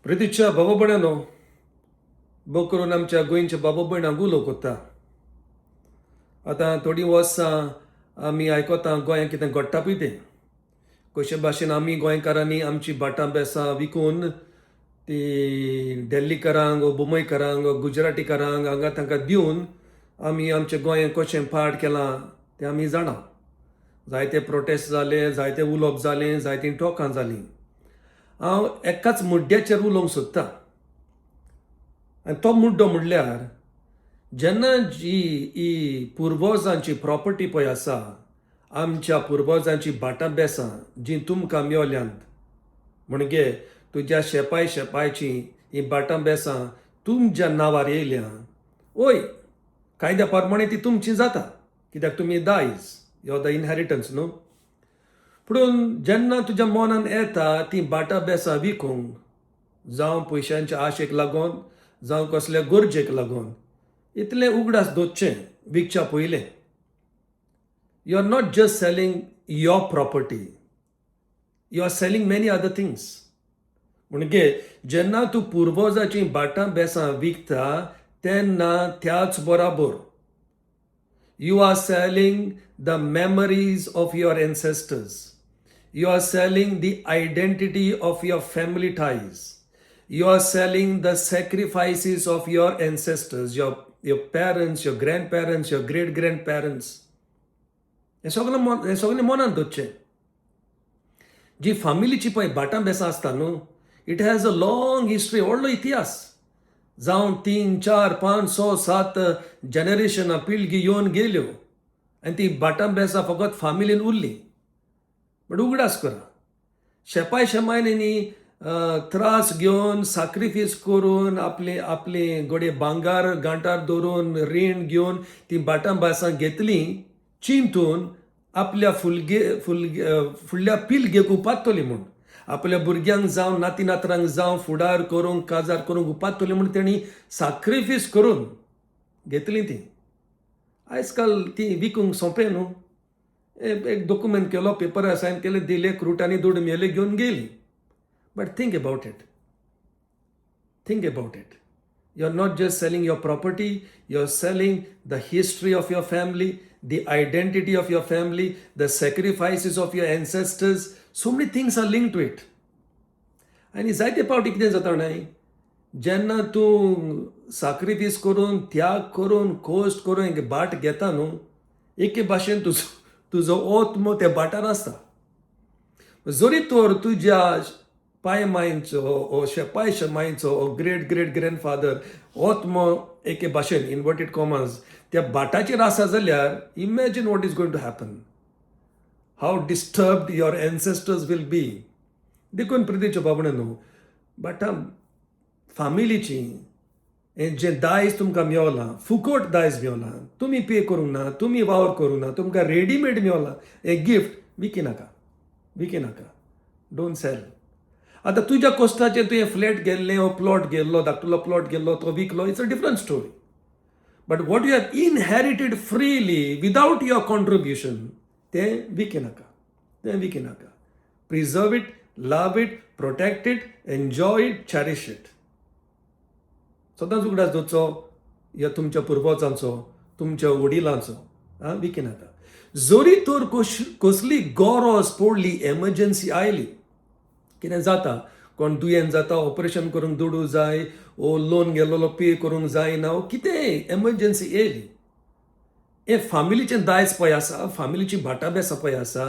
प्रितीच्या बाबा भयणांनो, भोव करून आमच्या गोंयच्या बाबा भयणांक उलो कोत्ता. आतां थोडीं वर्सां आमी आयकता गोंयांत कितें घडटा पळय तें, कशे भाशेन आमी गोंयकारांनी आमची भाटां बेसां विकून ती डेल्लीकारांक वो मुंबयकारांक वो गुजरातीकारांक हांगा तांकां दिवन आमी आमच्या गोंयांत कशें पाड केलां तें आमी जाणा. जायते प्रोटेस्ट जाले, जायते उलोवप जालें, जायतीं टोकां जालीं. हांव एकाच मुद्द्याचेर उलोवंक सोदतां आनी तो मुद्दो म्हणल्यार, जेन्ना जी ही पुर्वजांची प्रॉपर्टी पळय आसा, आमच्या पुर्वजांची भाटां बेसां जीं तुमकां मेवल्यांत, म्हणजे तुज्या शेपाय शेपायची ही भाटां बेसां तुमच्या नांवार येयल्या, वय कायद्या प्रमाणे ती तुमची जाता, कित्याक तुमी दायज, you the inheritance न्हू. पुणून जेन्ना तुज्या मनान येता ती भाटां बेसां विकूंक, जावं पयशांच्या आशेक लागून, जावं कसल्या गरजेक लागून, इतलें उगडास दवरचें विकच्या पयलें, you are not just selling your property, you are selling many other things. म्हणजे जेन्ना तूं पुर्वजाचीं भाटां बेसां विकता तेन्ना त्याच बराबर you are selling the memories of your ancestors, you are selling the identity of your family ties, you are selling the sacrifices of your ancestors, your parents, your grandparents, your great grandparents. हें सगळें मन, हें सगळें मनांत दवरचें. जी फामिलीची पळय भाटां बेसां आसता न्हू, it has a long history, व्हडलो इतिहास. जावं तीन, चार, पांच, स, सात जनरेशनां, पिळगी येवन गेल्यो आनी ती भाटां बेसां फकत फामिलीन उरली. बट उगडास करा, शेपाय शेमायनी त्रास घेवन, साक्रिफीस करून, आपले आपले घडये भांगार गांठार दवरून, रीण घेवन ती भाटां बेसां घेतली, चिंतून आपल्या फुलगे फुलगे फुडल्या पिळगेक उपात्तली म्हूण, आपल्या भुरग्यांक जावं नाती नातरांक जावं फुडार करूंक, काजार करूंक उपात्तली म्हूण तेणी साक्रिफीस करून घेतली ती. आयज काल ती विकूंक सोंपें न्हू. एक डॉक्युमेंट केलो, पेपर सायन केले, दिले, क्रुटांनी दुड मेले, घेवन गेली. But think about it, think about it. You are not just selling your property, you are selling the history of your family, the identity of your family, the sacrifices of your ancestors. So many things are linked to it. आनी जायते फावटी कितें जाता न्हय, जेन्ना तूं sacrifice करून, त्याग करून, कश्ट करून एक भाट घेता न्हू, एके भाशेन तुजो आत्मो त्या भाटार आसता. जरी तर तुज्या पाय मांयचो ओ शेपाय शेमायचो ओ ग्रेट ग्रेट ग्रँडफादर आत्मो एके भाशेन, इन्वर्टेड कॉमर्स, त्या भाटाचेर आसा जाल्यार, imagine what is going to happen, how disturbed your ancestors will be. देखून प्रितीच्यो बाबणे न्हू, भाटां फामिलीची हें जें दायज तुमकां मेवलां, फुकट दायज मेवलां, तुमी पे करूंक ना, तुमी वावर करूंक ना, तुमकां रेडीमेड मेवलां हें गिफ्ट, विकी नाका, विकी नाका. Don't sell. आतां तुज्या कोस्टाचेर तुवें फ्लॅट गेल्लें वो प्लॉट गेल्लो, धाकटुलो प्लॉट गेल्लो, तो विकलो, it's a different story. But what you have inherited freely without your contribution, तें विकी नाका, तें विकी नाका. Preserve it, love it, protect it, enjoy it, cherish it. सदांच उगडास दवरचो ह्या तुमच्या पुर्वजांचो, तुमच्या वडिलांचो. आं, विकी नाका. जरी तर कसली गरज पडली, एमर्जन्सी आयली, कितें जाता, कोण दुयेंत जाता, ऑपरेशन करूंक दुडू जाय ओ लोन गेल्लो पे करूंक जायना ओ कितेंय एमर्जन्सी येयली, हें फामिलीचें दायज पळय आसा, फामिलीची भाटां बेसां पळय आसा,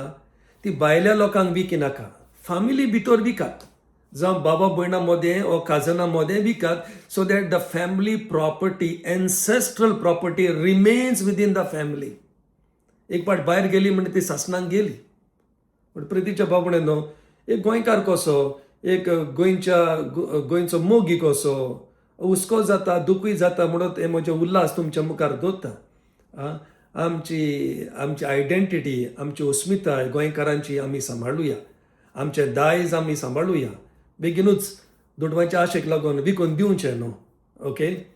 ती भायल्या लोकांक विकी नाका. फामिली भितर विकात, जावं बाबा भयणां मदें ओ काजना मदें विकात, so that the family property, ancestral property remains within the family. एक पाट भायर गेली म्हणजे ती सासणाक गेली. पण प्रितीच्या बाबणे न्हू, एक गोंयकार कसो, एक गोंयचो मोगी कसो, हुस्को जाता, दुखूय जाता, म्हणून हे म्हजें उल्हास तुमच्या मुखार दवरता. आं, आमची आयडेंटिटी, आमची अस्मिताय गोंयकारांची आमी सांबाळुया. आमचें दायज आमी सांबाळुया. बेगिनूच दुडवांच्या आशेक लागून विकून दिवचें न्हू. Okay,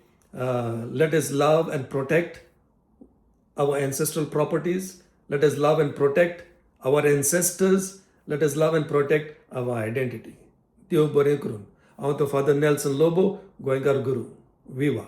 let us love and protect our ancestral properties. Let us love and protect our ancestors. Let us love and protect our identity. देव बरें करून. हांव तो फादर नेल्सन लोबो, गोंयकार गुरू. विवा.